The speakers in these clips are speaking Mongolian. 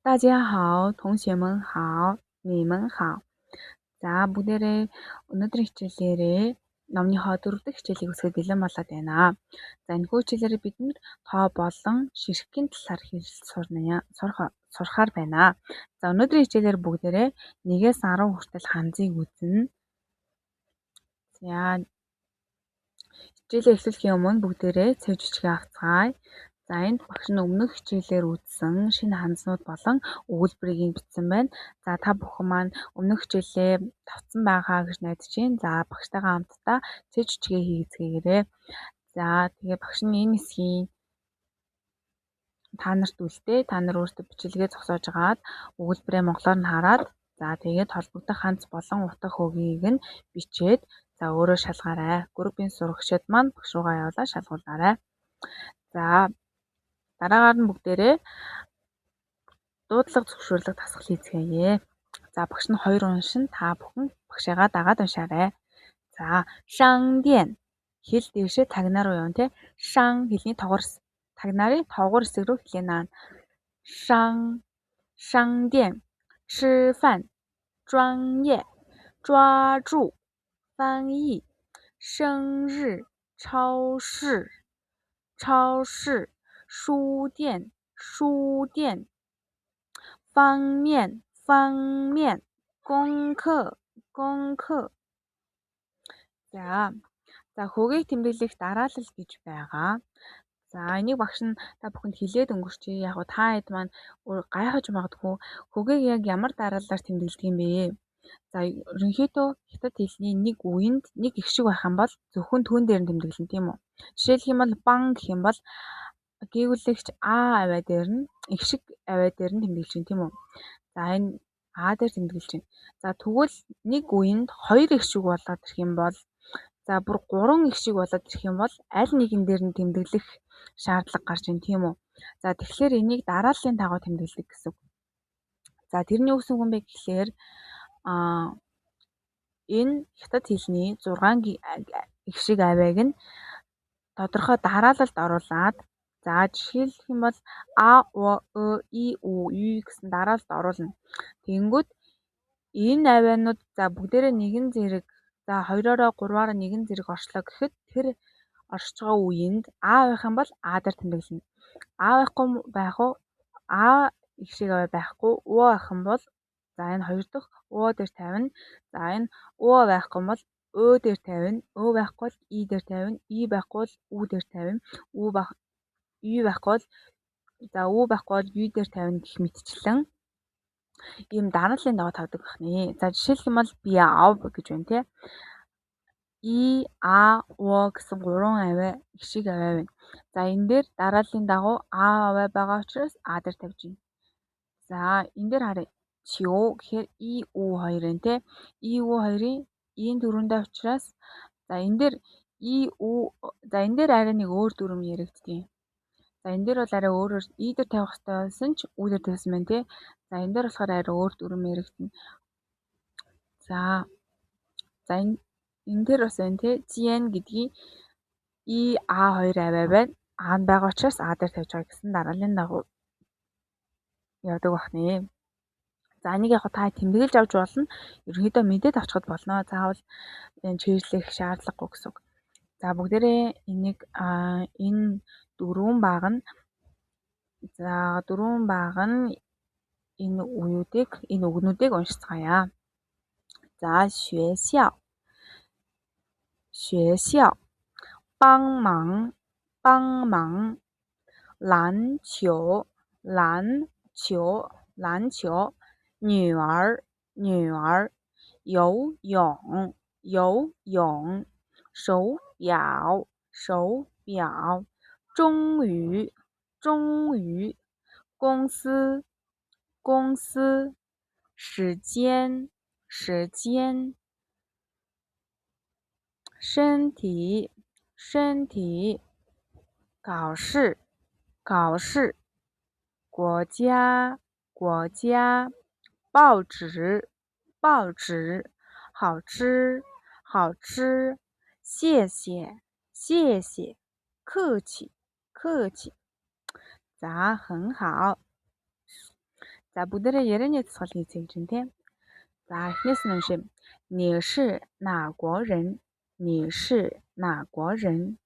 大家好，同学们好，你们好。За бүгдээрээ өнөөдрийн хичээлээрээ номныхоо дөрөв дэх хичээлийг үзэхэд бэлэн болоод байна. За энэхүү хичээлээрээ бид нар тоо болон ширхгийн талаар хэлж сурахаар байна. За өнөөдрийн хичээлээр бүгдээрээ 1-ээс 10 хүртэл ханзыг үзнэ. За хичээлээ эхлүүлэхийн өмнө бүгдээрээ цэв жижиг авцгаая. За энд багш нь өмнөх хичээлээр үзсэн шинэ ханзнууд болон өгүүлбэрийг нь бичсэн байна. За та бүхэн маань өмнөх хичээлээ тавцсан байгаа гэж найдаж байна. За багштайгаа хамтдаа цэв жижигээ хийцгээгээрэй. За тэгээ багш нь энэ хэсгийн та нарт үлдээ. Та нар өөрсдөө бичлэгээ зогсоож агаад өгүүлбэрээ монголоор нь хараад за тэгээд холбогдох ханз болон утга хөгийг нь бичээд за өөрөө шалгаарай. Группийн сурагчид маань багш руугаа явуулаад шалгуулаарай. За дараагаар нь бүгдээрээ дуудлага зөвшөөрлөх дасгал хийцгээе. За багш нь хоёр уншин та бүхэн багшаагаа дагаад уншаарай. За 商店 хэл дээшээ тагнаа руу явна тий. 商 хэлний тогор тагнаарын тоогуур хэсэг рүү хэлээ наана. 商商店吃饭专业抓住翻译生日超市超市书店书店方面方面功课功课. За за хөгийг тэмдэглэх дараалал гэж байгаа. За энийг багш нь та бүхэнд хэлээд өнгөрчээ. Яг та хэд маань гайхаж магадгүй хөгийг яг ямар дараалалаар тэмдэглэдэг юм бэ? За ерөнхийдөө хятад хэлний нэг үеинд нэг эгшиг байх юм бол зөвхөн түүн дээр нь тэмдэглэнэ тийм үү? Жишээлх юм бол бан гэх юм бол гийгүүлэгч а авиа дээр нь эгшиг авиа дээр нь тэмдэглэж байна тийм үү? За энэ а дээр тэмдэглэж байна. За тэгвэл нэг үеинд хоёр эгшиг болоод ирэх юм бол за бүр гурван эгшиг болоод ирэх юм бол аль нэгэн дээр нь тэмдэглэх шаардлага гарч байна тийм үү? За тэгэхээр энийг дарааллын дагуу тэмдэглэдэг гэсэн үг. За тэрний юу гэсэн үг юм бэ гэхлээр энэ хятад хэлний 6 эгшиг авиаг нь тодорхой дараалалд оруулаад за жишээлх юм бол а, о, э, и, у, ю гэсэн дараалалд оруулна. Тэгэнгүүт энэ авианууд за бүгдээрээ нэгэн зэрэг за хоёроороо гурваараа нэгэн зэрэг орчлоо гэхэд тэр оршиж байгаа үеинд а байх юм бол а дээр тэмдэглэнэ. А байхгүй байх уу? А эгшиг авиа байхгүй, у байх юм бол за энэ хоёр дахь у дээр тавина. За энэ у байхгүй бол ө дээр тавина. Ө байхгүй бол и дээр тавина. И байхгүй бол ү дээр тавина. У байх ю байхгүй бол за ү байхгүй бол ю дээр тавина гэх мэтчлэн ийм дарааллын дагуу тавьдаг байх нэ. За жишээлх юм бол бяв гэж байна тий. И, а, у гэсэн гурван авиа эгшиг авиа байна. За энэ дээр дарааллын дагуу а авиа байгаа учраас а дээр тавьж байна. За энэ дээр харъя. 球 гэхээр и, у хоёр байна тий. И, у хоёрын ийм дөрөндөө учраас за энэ дээр и, у за энэ дээр арай нэг өөр дүрэм яригддаг. За энэ дээр бол арай өөрөөр и дээр тавих хэрэгтэй байсан ч у дээр тавьсан байна тий. За энэ дээр болохоор арай өөр дүрэм яригдана. За за энэ дээр бас байна тий. 间 гэдгийг и, а хоёр авиа байна. А нь байгаа учраас а дээр тавьж байгаа гэсэн дарааллын дагуу явдаг байх нэ. За энийг яг та тэмдэглэж авч болно. Ерөнхийдөө мэдээд авчихад болно. Заавал энэ чийжлэх шаардлагагүй гэсэн үг. За бүгдээрээ энийг энэ дөрвөн баг нь за дөрвөн баг нь энэ үеүүдийг энэ үгнүүдийг уншицгаая. За 学校学校帮忙帮忙篮球篮球篮球女儿女儿游泳游泳手表手表终于终于公司公司时间时间身体身体考试考试国家国家报纸报纸好吃好吃谢谢谢谢客气客气。За 很好。За бүгдээрээ ярианы дасгал хийцээж байна тийм. За эхнээс нь уншия. 你是哪国人?你是哪国人?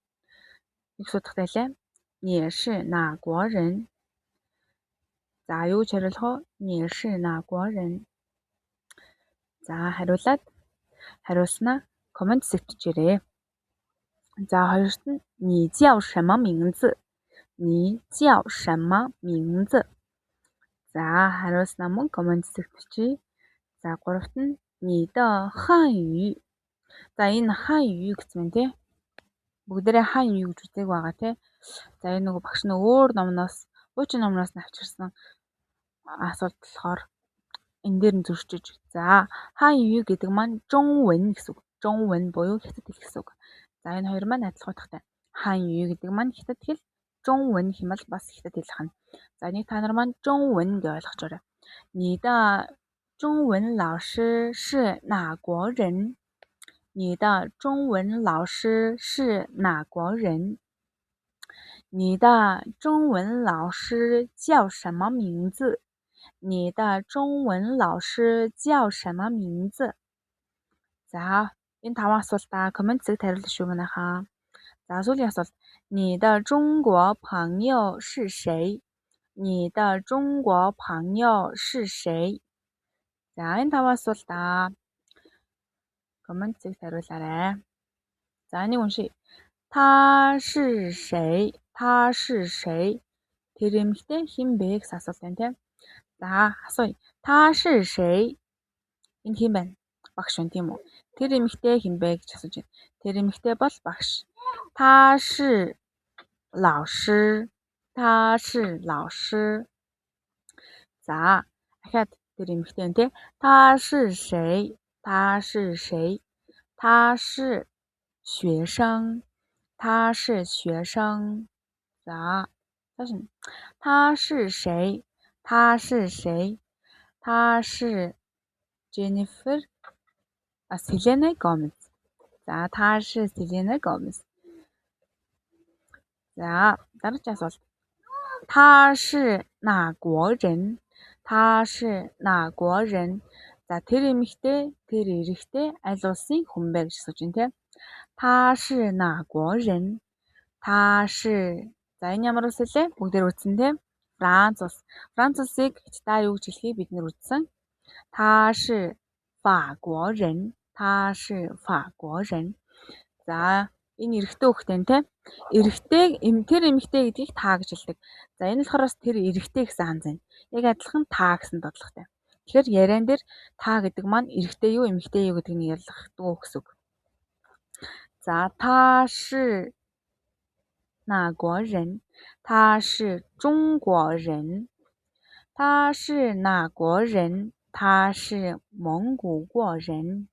Их судахтай лээ. 你是哪国人? За юу ч хариулах вэ? 你是哪国人? За хариулаад хариулснаа коммент хэсэгт бичээрэй. За хоёрт нь 你叫什么名字?你叫什么名字? За хариулснаа мөн коммент хэсэгт бичье. За гуравт нь 你的汉语. За энэ 汉语 гэсэн байна тий. Бүгдээрээ 汉语 гэж үзег байгаа тий. За энэ нөгөө багш нь өөр номноос, хуучин номноос нь авчирсан асуулт болохоор энэ дээр нь зөрчиж. За 汉语 гэдэг маань 中文 гэсэн үг. 中文 буюу хятад хэл гэсэн үг. За энэ хоёр маань адилхан утгатай. 汉语 гэдэг маань хятад хэл, 中文 хэмэл бас хятад хэл хана. За энийг та нар маань 中文 гэж ойлгочоорой. 你的中文老师是哪国人?你的中文老师是哪国人?你的中文老师叫什么名字?你的中文老师叫什么名字? За энэ таван асуултаа коммент хэсэгт хариулах шүү манайхаа. За сүүлийн асуулт. 你的中国朋友是谁?你的中国朋友是谁? За энэ таван асуултаа коммент хэсэгт хариулаарай. За энийг уншия. 他是谁?他是谁? Тэр эмэгтэй хэн бэ гэсэн асуулт байна тийм. За асууя. 他是谁? Энэ хэн байна? Багш байна тийм үү? Тэр эмэгтэй хэн бэ гэж асууж байна. Тэр эмэгтэй бол багш. 他是老师.他是老师. За дахиад тэр эмэгтэй байна тийм. 他是谁?他是谁?他是学生.他是学生. За цааш нь 他是谁?他是谁?他是 Jennifer Selena Gomez. За 他是 Selena Gomez. За дараагийн асуулт. 他是哪国人?他是哪国人? За тэр эмэгтэй, тэр эрэгтэй аль улсын хүн бэ гэж асууж байна тийм. 他是哪国人?他是 За энэ ямар улс вэ? Бүгдээр үзсэн тийм. Франц улс. Франц улсыг хятадаар юу гэж хэлхийг бид нэр үзсэн. 他是法国人.他是法国人. За энэ эрэгтэй хүүхдээ тийм. Эрэгтэй тэр эмэгтэй гэдгийг та гэж хэлдэг. За энэ болохоор бас тэр эрэгтэй гэсэн ханз байна. Яг адилхан та гэсэн дуудлагатай. Тэгэхээр яриан дээр та гэдэг маань эрэгтэй юу эмэгтэй юу гэдгийг нь ялгахдаггүй гэсэн үг. За 他是哪国人?他是中国人.他是哪国人?他是蒙古国人.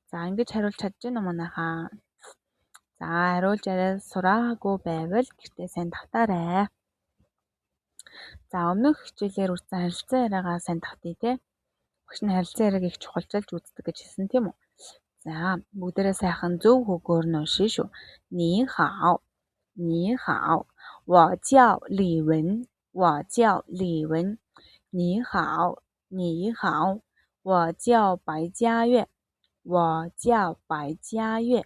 За ингэж хариулж чадж байна уу манайхаа? За хариулж арай сураагүй байвал гэртээ сайн давтаарай. За өмнөх хичээлээр үзсэн харилцан яриагаа сайн давтъя те. Багш нь харилцан яриаг их чухалчилж үздэг гэж хэлсэн тийм үү? За бүгдээрээ сайхан зөв хөөгөөр нь уншия шүү. 你好,你好,我叫李文,我叫李文。你好,你好,我叫白佳悦,我叫白佳悦。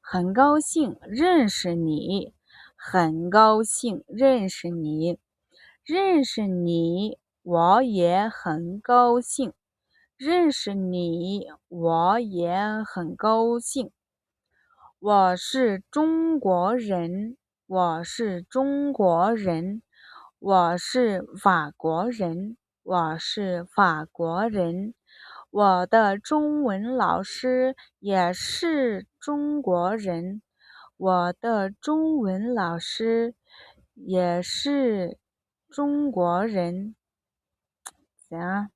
很高兴认识你，很高兴认识你，认识你，我也很高兴。认识你，我也很高兴。我是中国人，我是中国人，我是法国人，我是法国人。我的中文老师也是中国人，我的中文老师也是中国人。За.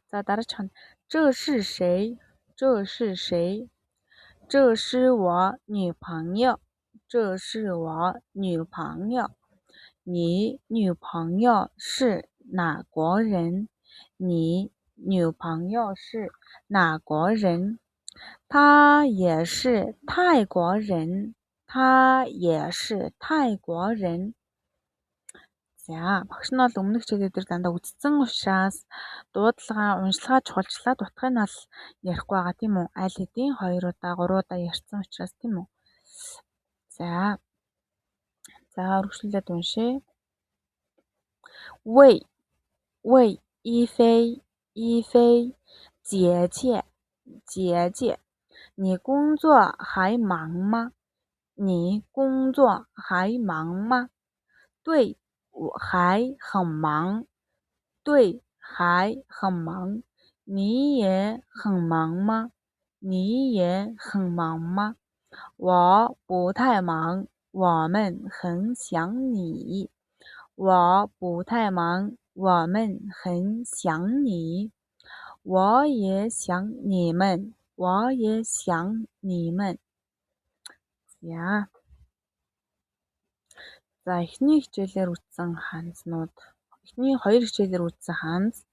За дараачих нь 这是谁?这是谁?这是我女朋友，这是我女朋友。你女朋友是哪国人？你女朋友是哪国人？她也是泰国人，她也是泰国人。За багш нь бол өмнөх хичээлүүд дээр дандаа үзсэн учраас дуудлага, уншлагаа чухалчлаад утгыг нь ал ярихгүй байгаа тийм үү? Аль хэдийн 2 удаа, 3 удаа ярьсан учраас тийм үү? За. За үргэлжлүүлээд уншъя. 喂喂一飞一飞姐姐姐姐你工作还忙吗？你工作还忙吗？对，我还很忙。对，还很忙。你也很忙吗？你也很忙吗？我不太忙。我们很想你。我不太忙。我们很想你。我也想你们。我也想你们。За. За эхний хичээлээр үзсэн ханзнууд. Эхний хоёр хичээлээр үзсэн ханз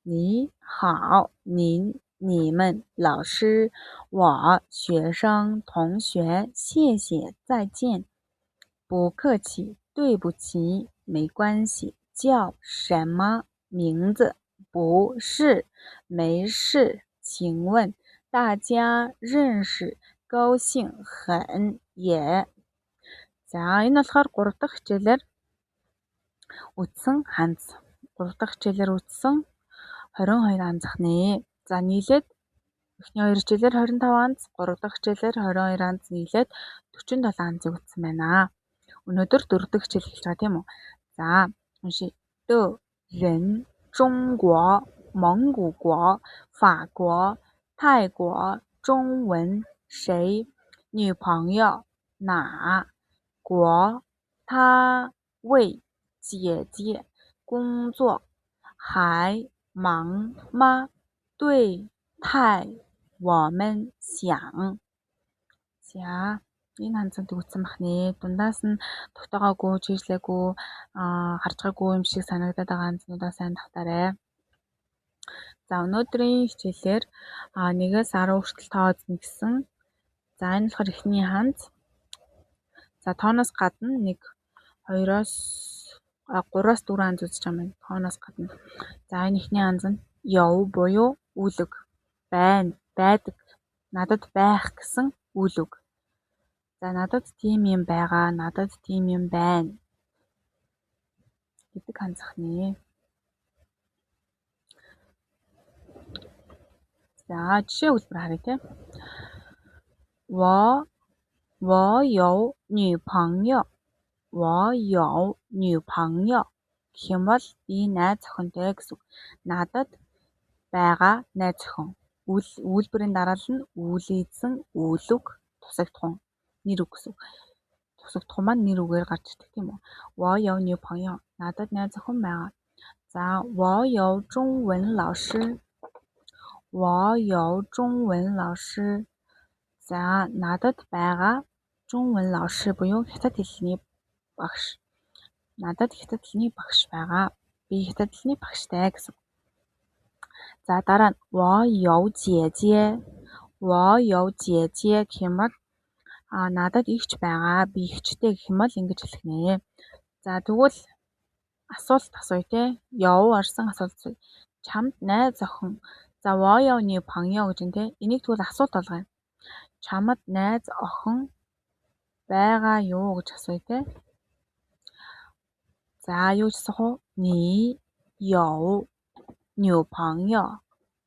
你好，您、你们、老师、我、学生、同学、谢谢、再见、不客气、对不起、没关系、叫什么名字、不是、没事、请问、大家认识、高兴、很、也。За энэ болохоор 3 дахь хичээлээр үзсэн ханз. 3 дахь хичээлээр үзсэн 22 ганц нэ. За нийлээд эхний хоёр хичээлээр 25 ганц, 3 дахь хичээлээр 22 ганц нийлээд 47 ганцыг үзсэн байна. Өнөөдөр 4 дахь хичээл эхэлж байгаа тийм үү? За уншия. 的人中国蒙古国法国泰国中文谁女朋友哪国他为姐姐工作还忙吗？对太我们想。За энэ ханзанд үзсэн бах нэ. Дундаас нь тогтоогоогүй, чийжлээгүй, гарч байгаагүй юм шиг санагдаад байгаа ханзнуудаа сайн давтаарай. За өнөөдрийн хичээлээр 1-ээс 10 хүртэл тоо эзэн гэсэн. За энэ болохоор эхний ханз. За тооноос гадна 1 2-оос 3-аас 4 ханз үзэж байгаа юм байна. Тооноос гадна. За энэ эхний ханз нь яв буюу үйл үг. Байна, байдаг, надад байх гэсэн үйл үг. За надад тийм юм байгаа, надад тийм юм байна гэдэг ханзах нэ. За жишээ өгүүлбэр харъя те. 我我有女朋友。我有女朋友гэх юм бол би найз охинтой гэсэн үг. Надад байгаа найз охин. Үйлбэрийн дараалал нь үйл эзэн, үйл үг, тусагдахуун нэр үг гэсэн үг. Тусагдахуун маань нэр үгээр гарч ирдэг тийм үү? 我有女朋友. Надад найз охин байгаа. За 我有中文老师. 我有中文老师. За надад байгаа 中文老师 буюу хятад хэлний багш. Надад хятад хэлний багш байгаа. Би хятад хэлний багштай гэсэн. За дараа нь 我有姐姐. 我有姐姐 гэх юм бол надад эгч байгаа. Би эгчтэй гэх юм бол ингэж хэлэх нэ. За тэгвэл асуулт асууя те. Яв орсон асуулт асууя. Чамд найз охин. За 我有女朋友 гэж юм те. Энийг тэгвэл асуулт болгоё. Чамд найз охин байгаа юу гэж асууя те. За юу гэж асуух вэ? 你有女朋友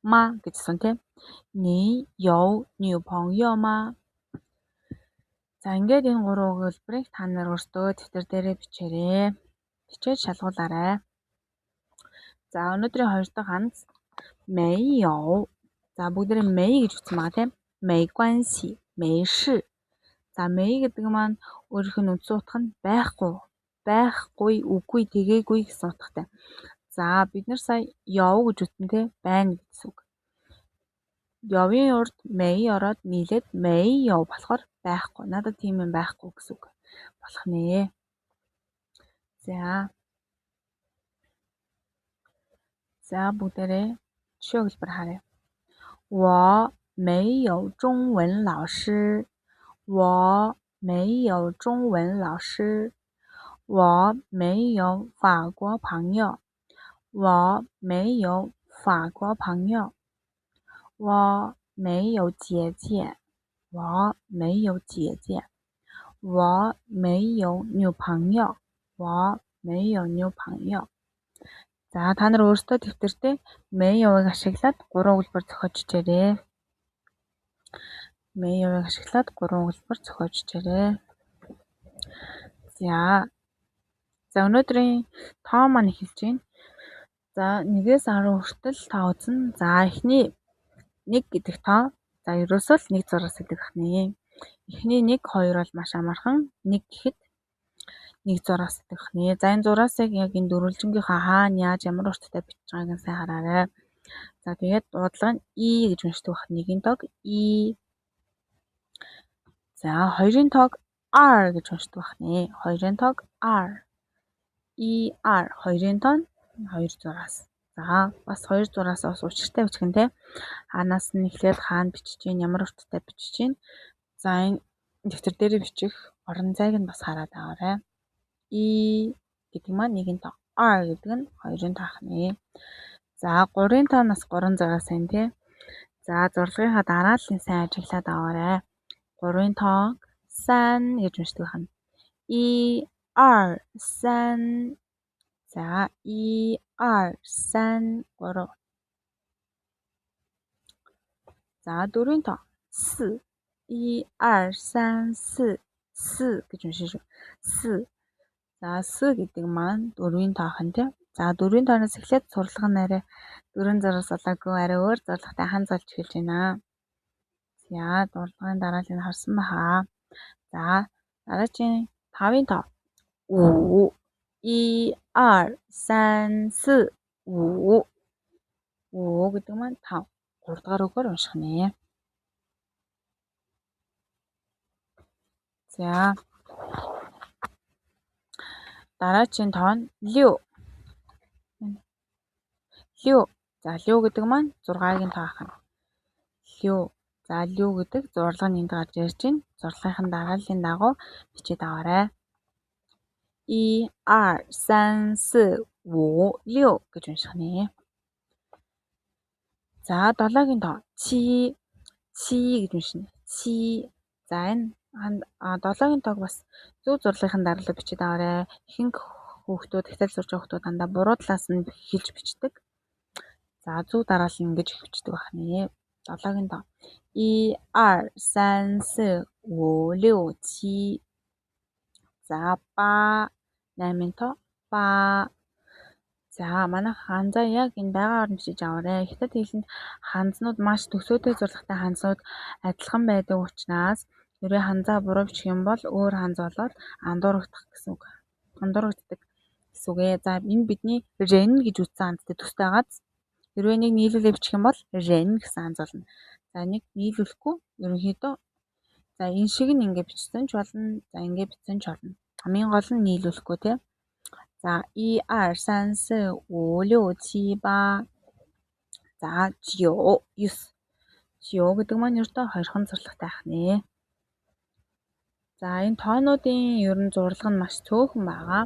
吗 гэж асууна те. 你有女朋友吗? За ингээд энэ гурван өгүүлбэрийг та нар өөрсдөө дэвтэр дээрээ бичээрэй. Бичээд шалгуулаарай. За өнөөдрийн хоёр дахь ханз 没有. За бүгдээрээ 没 гэж үтсэн байгаа тийм. 没关系, 没事. За 没 гэдэг маань өөрийнх нь үндсэн утга нь байхгүй, байхгүй, үгүй, тэгээгүй гэсэн утгатай. За бид нар сая яв гэж үтэн те байна гэсэн үг. Явын урд 没 ороод нийлээд 没有 болохоор байхгүй. Надад тийм юм байхгүй гэсэн үг болох нэ. За. За бүгдээрээ жишээ өгүүлбэр харъя. 我没有中文老师。我没有中文老师。我没有法国朋友。我没有法国朋友。我没有姐姐。我没有姐姐。我没有女朋友。我没有女朋友. За та нар өөрсдөө дэвтэртээ 没有-ыг ашиглаад 3 өгүүлбэр зохиож бичээрэй. 没有-ыг ашиглаад 3 өгүүлбэр зохиож бичээрэй. За. За өнөөдрийн тоо маань эхэлж байна. За 1-ээс 10 хүртэл тоо үзнэ. За эхний 1 гэдэг тоо. За ерөөсөө л 1 зураас гэдэг ахнэ. Эхний 1 2 бол маш амархан. 1 гэхэд 1 зураас гэдэг ахнэ. За энэ зураасыг яг энэ дөрвөлжингийнхаа хаана яаж ямар урттай бичиж байгааг нь сайн хараарай. За тэгээд дуудлага нь И гэж уншдаг байх. Нэгийн тоог И. За хоёрын тоог R гэж уншдаг байх нэ. Хоёрын тоог R. E R хоёрын тоо нь 2 зураас. За бас 2 зураас бас учиртай бичих нь те. Хаанаас нь эхлээд хаана бичиж гин, ямар урттай бичиж гин. За энэ дэвтэр дээр бичих орон зайг нь бас хараад аваарай. E гэдэг маань нэгэн тоо. R гэдэг нь хоёрын тоо ахнэ. За гурвын тоонаас 3 зураас байна те. За зурлагынхаа дарааллыг сайн ажиглаад аваарай. Гурвын тоог 三 гэж уншдаг байна. 1 2 3. За 1 2 3 3. За дөрвийн тоо 4 1 2 3 4 4 гэж уншиж шүү. 4. За 4 гэдэг маань дөрвийн тоо хан тий. За дөрвийн тооноос эхлээд сурлага нь арай дөрвөн зураас болоогүй арай өөр зурлагатай ханз болж эхэлж байна. За дурлагын дарааллыг харсан баха. За дараагийн тавын тоо 5 1 2 3 4 5 5 гэдэг маань 5. 3 дугаар үгээр унших нэ. За дараагийн тоо нь 6. 6. За 6 гэдэг маань 6-гийн тоо ахна. 6. За 6 гэдэг зурлага нь энд гарч ирж байна. Зурлагын дарааллын дагуу бичээд аваарай. 1 2 3 4 5 6 гэж унших нэ. За 7-гийн тоо 7 7 гэж уншина. 7. За энэ 7-гийн тоог бас зөв зурлагын дараалал бичээд аваарай. Ихэнх хүүхдүүд, хятад сурч байгаа хүүхдүүд дандаа буруу талаас нь хэлж бичдэг. За зөв дараалал нь ингэж их бичдэг байх нэ. 7-гийн тоо 1 2 3 4 5 6 7. За 8 8-ын тоо 8. За манай ханзаа яг энэ байгаагаар нь бичиж аваарай. Хятад хэлэнд ханзнууд маш төсөөтэй зурлагатай ханзнууд адилхан байдаг учраас хэрвээ ханзаа буруу бичих юм бол өөр ханз болоод андуурагдах гэсэн үг. Андуурагддаг гэсэн үг ээ. За энэ бидний рен гэж үтсэн ханзтай төстэй байгааз хэрвээ нэг нийлүүлээ бичих юм бол рен гэсэн ханз болно. За нэг нийлүүлэхгүй ерөнхийдөө за энэ шиг нь ингэ бичсэн ч болно. За ингэ бичсэн ч болно. Хамгийн гол нь нийлүүлэхгүй тий. За 1 2 3 4 5 6 7 8. За 9 9. 9 гэдэг маань ердөө хоёрхан зурлагатай ах нэ. За энэ тоонуудын ер нь зурлага нь маш цөөхөн байгаа.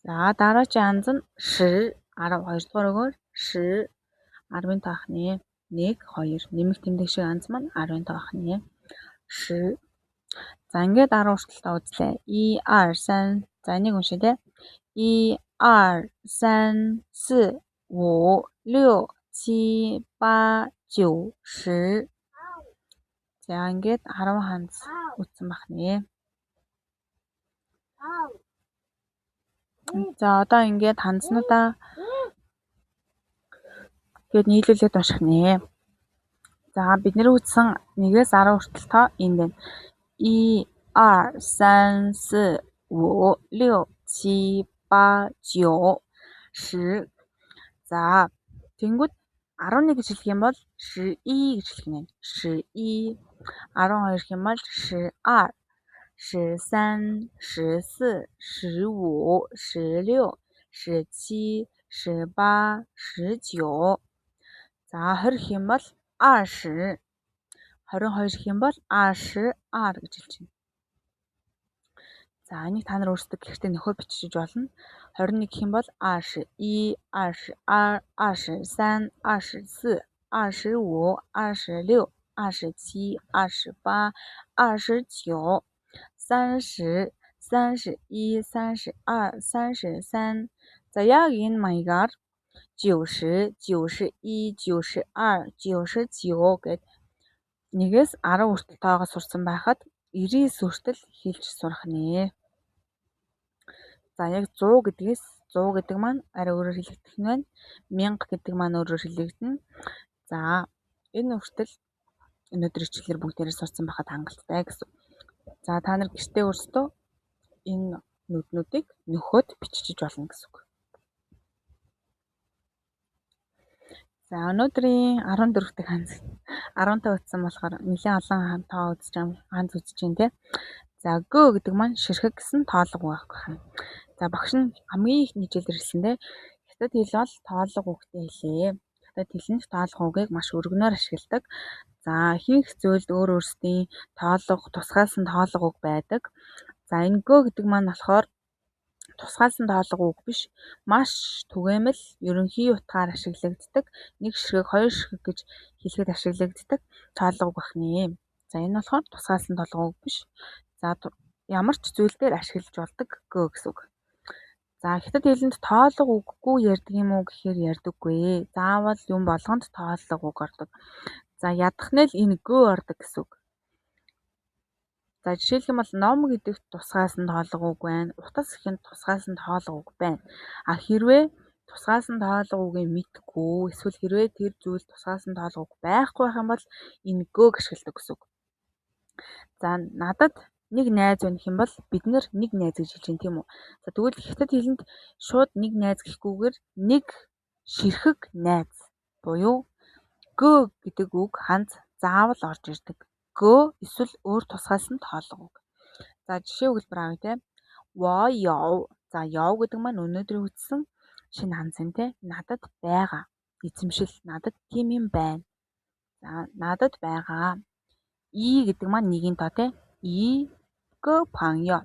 За дараагийн анз нь 10 10 2 дугаар өгөөр 10 10-ын тоо ах нэ. 1 2 нэмэх тэмдэг шиг анз маань 10-ын тоо ах нэ. 10. За ингээд 10 хүртэл тоо үзлээ. 1 2 3. За энийг уншъя те. 1 2 3 4 5 6 7 8 9 10. За ингээд 10 ханз үтсэн байх нэ. За одоо ингээд ханзнуудаа гээд нийлүүлээд унших нэ. За бид нэр үтсэн 1-ээс 10 хүртэл тоо энд байна. 1 2 3 4 5 6 7 8 9 10. За тэнгүүд 11 гэж хэлэх юм бол 11 гэж хэлэх нь. 11 12 гэх юм бол 12 13 14 15 16 17 18 19. За 20 гэх юм бол 20. 22 гэх юм бол 22 гэж хэлж байна. За энийг та нар өөрсдөө гэртээ нөхөө бичиж болно. 21 гэх юм бол 21, 22, 23, 24, 25, 26, 27, 28, 29, 30, 31, 32, 33. За яг энэ маягаар 90, 91, 92, 99 гэд 1-ээс 10 хүртэл тоогоо сурсан байхад 99 хүртэл хэлж сурах нэ. За яг 100 гэдгээс 100 гэдэг маань арай өөрөөр хэлэгдэх нь байна. 1000 гэдэг маань өөрөөр хэлэгдэнэ. За энэ хүртэл өнөөдөр хичээлээр бүгдээрээ сурсан байхад хангалттай гэсэн. За та нар гэртээ өөрсдөө энэ нүднүүдийг нөхөд бичиж болно гэсэн үг. За өнөөдрийн 14 дахь ханз 15 утсан болохоор нэлээд олон тоо үзэж ганц үзэж байна те. За гөө гэдэг маань ширхэг гэсэн тоолго үг байна. За багш нь хамгийн ихний хичээлээр хэлсэн те. Хятад хэл бол тоолго үгтэй хэлээ. Хятад хэлэнд тоолго үгийг маш өргөнөөр ашигладаг. За ихэнх зүйлд өөр өөрсдийн тоолго, тусгаалсан тоолго үг байдаг. За энэ гөө гэдэг маань болохоор тусгаалсан тоолго үг биш, маш түгээмэл ерөнхий утгаар ашиглагддаг, нэг ширхэг, хоёр ширхэг гэж хэлэхэд ашиглагддаг тоолго үг байна. За энэ болохоор тусгаалсан тоолго үг биш. За ямар ч зүйл дээр ашиглаж болдог гөө гэсэн үг. За хятад хэлэнд тоолго үггүй ярьдаг юм уу гэхээр ярьдаггүй. Заавал юм болгонд тоолго үг ордог. За ядах нь л энэ гөө ордог гэсэн үг. За жишээлх юм бол ном гэдэгт тусгаалсан тоолго үг байна. Утас гэхэд тусгаалсан тоолго үг байна. А хэрвээ тусгаалсан тоолго үгийг мэдэхгүй эсвэл хэрвээ тэр зүйл тусгаалсан тоолго үг байхгүй байх юм бол энэ гөөг ашигладаг гэсэн үг. За надад нэг найз байна гэх юм бол бид нар нэг найз гэж хэлж байна тийм үү? За тэгвэл хятад хэлэнд шууд нэг найз гэхгүйгээр нэг ширхэг найз буюу гөө гэдэг үг ханз заавал орж ирдэг. Гөө эсвэл өөр тусгаалсан тоолго үг. За жишээ өгүүлбэр авъя те. Во яв. За яв гэдэг маань өнөөдрийн үтсэн шинэ ханз юм те. Надад байгаа. Эзэмшил надад тийм юм байна. За надад байгаа. И гэдэг маань нэгийн тоо те. И гө панё.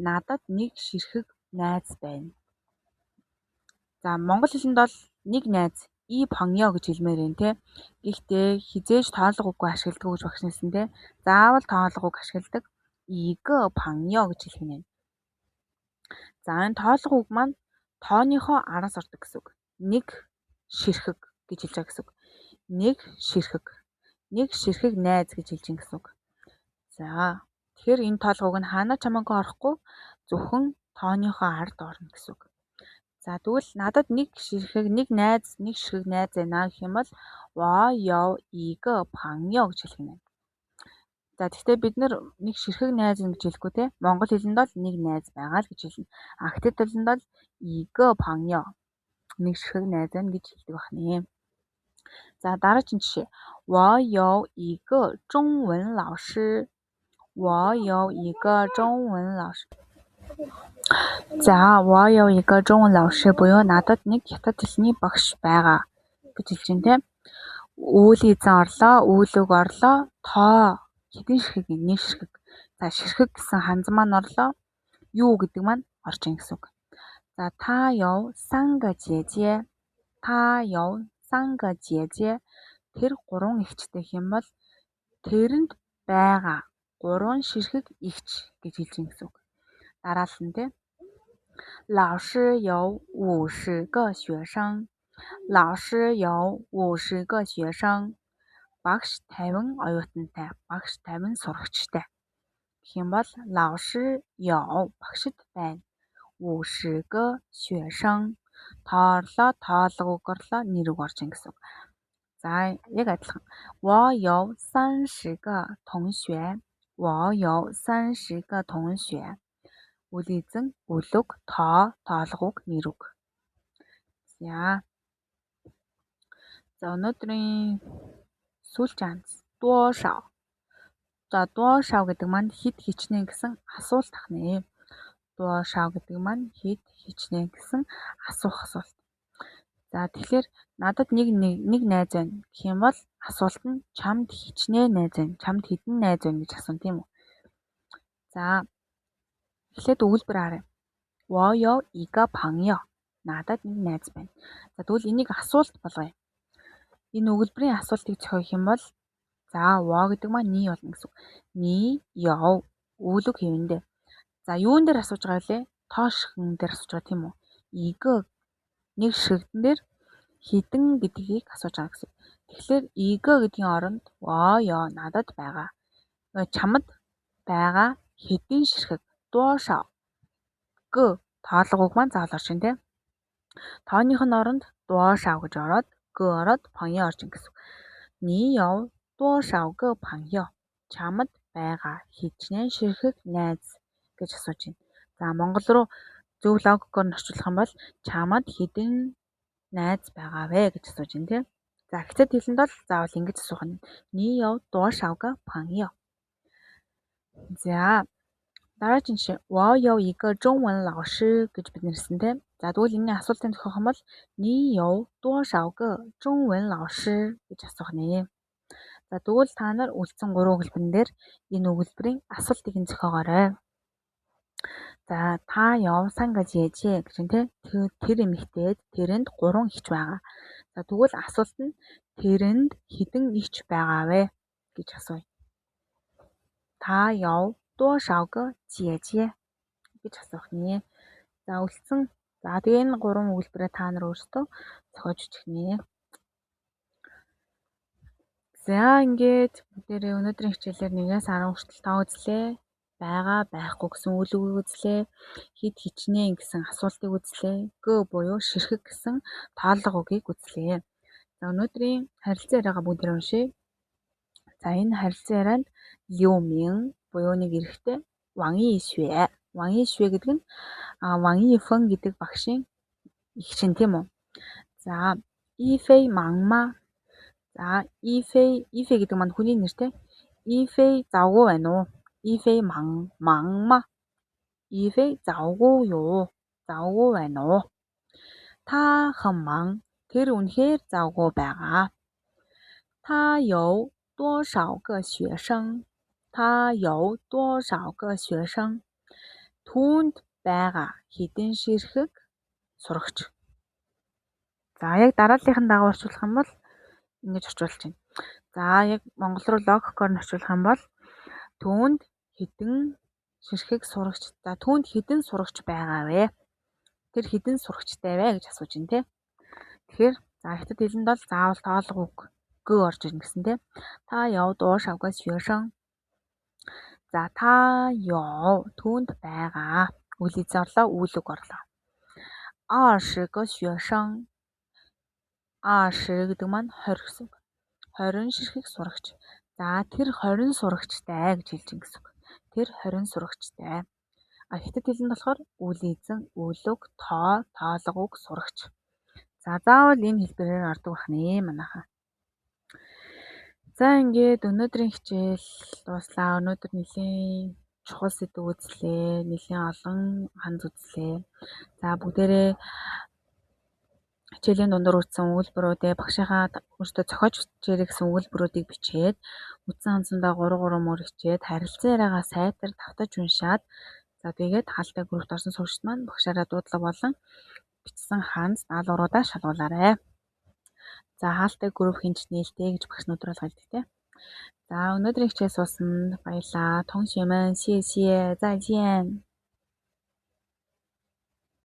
Надад нэг ширхэг найз байна. За монгол хэлэнд бол нэг найз и панё гэж хэлмээр байна те. Гэхдээ хизээж тоолго үггүй ашигладаг гэж багш хэлсэн те. Заавал тоолго үг ашигладаг. И гэ панё гэж хэлэх нь. За энэ тоолго үг маань тооныхоо араас ордог гэсэн үг. Нэг ширхэг гэж хэлж байгаа гэсэн үг. Нэг ширхэг. Нэг ширхэг найз гэж хэлж байгаа гэсэн үг. За тэгэхээр энэ тоолго үг нь хаана ч хамаагүй орохгүй зөвхөн тооныхоо ард орно гэсэн үг. За тэгвэл надад нэг ширхэг нэг найз, нэг ширхэг найз байна гэх юм бол во яв игэ панё гэж хэлэх нь. За тэгвэл бид нар нэг ширхэг найз гэж хэлэхгүй те. Монгол хэлэнд бол нэг найз байгаа л гэж хэлнэ. А хятад хэлэнд бол игэ панё нэг ширхэг найз байна гэж хэлдэг байна. За дараагийн жишээ. Во яв игэ 中文老师. 我有一个中文老师. За, 我有一个中文老师 буюу надад нэг хятад хэлний багш байгаа гэж хэлж байна те. Үйл эзэн орлоо, үйл үг орлоо, тоо хэдэн ширхэг нэг ширхэг. За, ширхэг гэсэн ханз маань орлоо. Юу гэдэг маань орж ийн гэсэн үг. За, та яв 三个姐姐. Та яв 三个姐姐. Тэр гурван эгчтэй гэх юм бол тэрэнд байгаа гурван ширхэг эгч гэж хэлж ийн гэсэн үг. Дараалал нь те. 老师有50个学生。老师有50个学生. Багш 50 оюутантай, багш 50 сурагчтай. Гэх юм бол 老师有 багшд байна. 50个学生. Тоорлоо, тоолго үг орлоо, нэр үг орж ийн гэсэн үг. За яг адилхан. 我有30个同学。我有30个同学. Үйл эзэн, үйл үг, тоо, тоолго үг, нэр үг. За. За өнөөдрийн сүүлчийн ханз 多少. За 多少 гэдэг маань хэд хичнээн гэсэн асуулт ахнэ. 多少 гэдэг маань хэд хичнээн гэсэн асуух асуулт. За тэгэхээр надад нэг найз байна гэх юм бол асуулт нь чамд хичнээн найз байна, чамд хэдэн найз байна гэж асууна тийм үү? За Эхлээд өгүүлбэр харъя. 我有一个朋友. Надад нэг найз байна. За тэгвэл энийг асуулт болгоё. Энэ өгүүлбэрийн асуултыг зохиох юм бол за 我 гэдэг маань 你 болно гэсэн үг. 你有 үйл үг хэвэндээ. За юун дээр асууж байгаа вэ? Тоо ширхгэн дээр асууж байгаа тийм үү? 一个 нэг ширхэгдэн дээр хэдэн гэдгийг асууж байгаа гэсэн. Тэгэхээр 一个 гэдгийн оронд 我有 надад байгаа. Чамд байгаа хэдэн ширхэг 多少个 тоолго үг маань заавал орж ин тэ. Тооных нь оронд 多少 гэж ороод 个 ороод 朋友 орж ин гэсэн. 你有多少个朋友? Чамд байгаа хичнээн ширхэг найз гэж асууж байна. За монгол руу зөв логикоор нь орчуулах юм бол чамд хэдэн найз байгаа вэ гэж асууж байна тийм. За хятад хэлэнд бол заавал ингэж асуух нь. 你有多少个朋友? За дараагийн жишээ 我有一个中文老师 гэж бид нэрсэн тийм. За тэгвэл энэний асуултын зохиох юм бол 你有多少个中文老师 гэж асуух нэ. За тэгвэл та нар үлдсэн 3 өгүүлбэрэн дээр энэ өгүүлбэрийн асуултыг нь зохиогоорой. За 他有三个姐姐 гэж нь тэр эмэгтэйд тэрэнд 3 эгч байгаа. За тэгвэл асуулт нь тэрэнд хэдэн эгч байгаа вэ гэж асууя. 他有多少个姐姐 гэж асуух нэ. За үлдсэн за тэгээ энэ 3 өгүүлбэрээ та нар өөрсдөө зохиож бичих нэ. За ингээд бүгдээрээ өнөөдрийн хичээлээр 1-ээс 10 хүртэл тоо үзлээ. Байгаа, байхгүй гэсэн үйл үгийг үзлээ. Хэд хичнээн гэсэн асуултыг үзлээ. 个 буюу ширхэг гэсэн тоолго үгийг үзлээ. За өнөөдрийн харилцан яриагаа бүгдээрээ уншъя. За энэ харилцан ярианд 刘明 буюу нэг эрэгтэй Ван Ишвэ. Ван Ишвэ гэдэг нь Ван Ифэн гэдэг багшийн эгч нь тийм үү? За Ифэй Мангма. За Ифэй Ифэй гэдэг маань хүний нэр те. Ифэй завгүй байна уу? Ифэй Мангма. Ифэй завгүй юу? Завгүй байна уу? 他很忙. Тэр үнэхээр завгүй байгаа. 他有多少个学生? 他有多少个学生? Түүнд байгаа хэдэн ширхэг сурагч. За яг дарааллынхын дагуу орчуулах юм бол ингэж орчуулж байна. За яг монгол руу логикоор нь орчуулах юм бол түүнд хэдэн ширхэг сурагч. За түүнд хэдэн сурагч байгаа вэ? Тэр хэдэн сурагчтай вэ гэж асууж байна те. Тэгэхээр за хятад хэлэнд бол заавал тоолго үг 个 орж ирнэ гэсэн те. 他有多少个学生? За 他有 түүнд байгаа. Үйл эзэн орлоо, үйл үг орлоо. 20个学生. 20 гэдэг маань 20 гэсэн үг. 20 ширхэг сурагч. За тэр 20 сурагчтай гэж хэлж байна гэсэн үг. Тэр 20 сурагчтай. А хятад хэлэнд болохоор үйл эзэн, үйл үг, тоо, тоолго үг, сурагч. За заавал энэ хэлбэрээр ордог байх нэ манайхаа. За ингээд өнөөдрийн хичээл дууслаа. Өнөөдөр нэлээн чухал сэдэв үзлээ. Нэлээн олон ханз үзлээ. За бүгдээрээ хичээлийн дундуур үзсэн өгүүлбэрүүдээ багшийнхаа өөртөө зохиож бичээрэй гэсэн өгүүлбэрүүдийг бичээд үтсэн хансандаа 3 3 мөр хичээд харилцан яриагаа сайтар давтаж уншаад за тэгээд хаалтай группт орсон сурагчид маань багшаараа дуудлага болон бичсэн ханз даалгавруудаа шалгуулаарай. За хаалтай групп хинч нээлттэй гэж багш нар бол хэлдэг те. За өнөөдрийн хичээл суусанд баярлалаа. 同学们谢谢再见。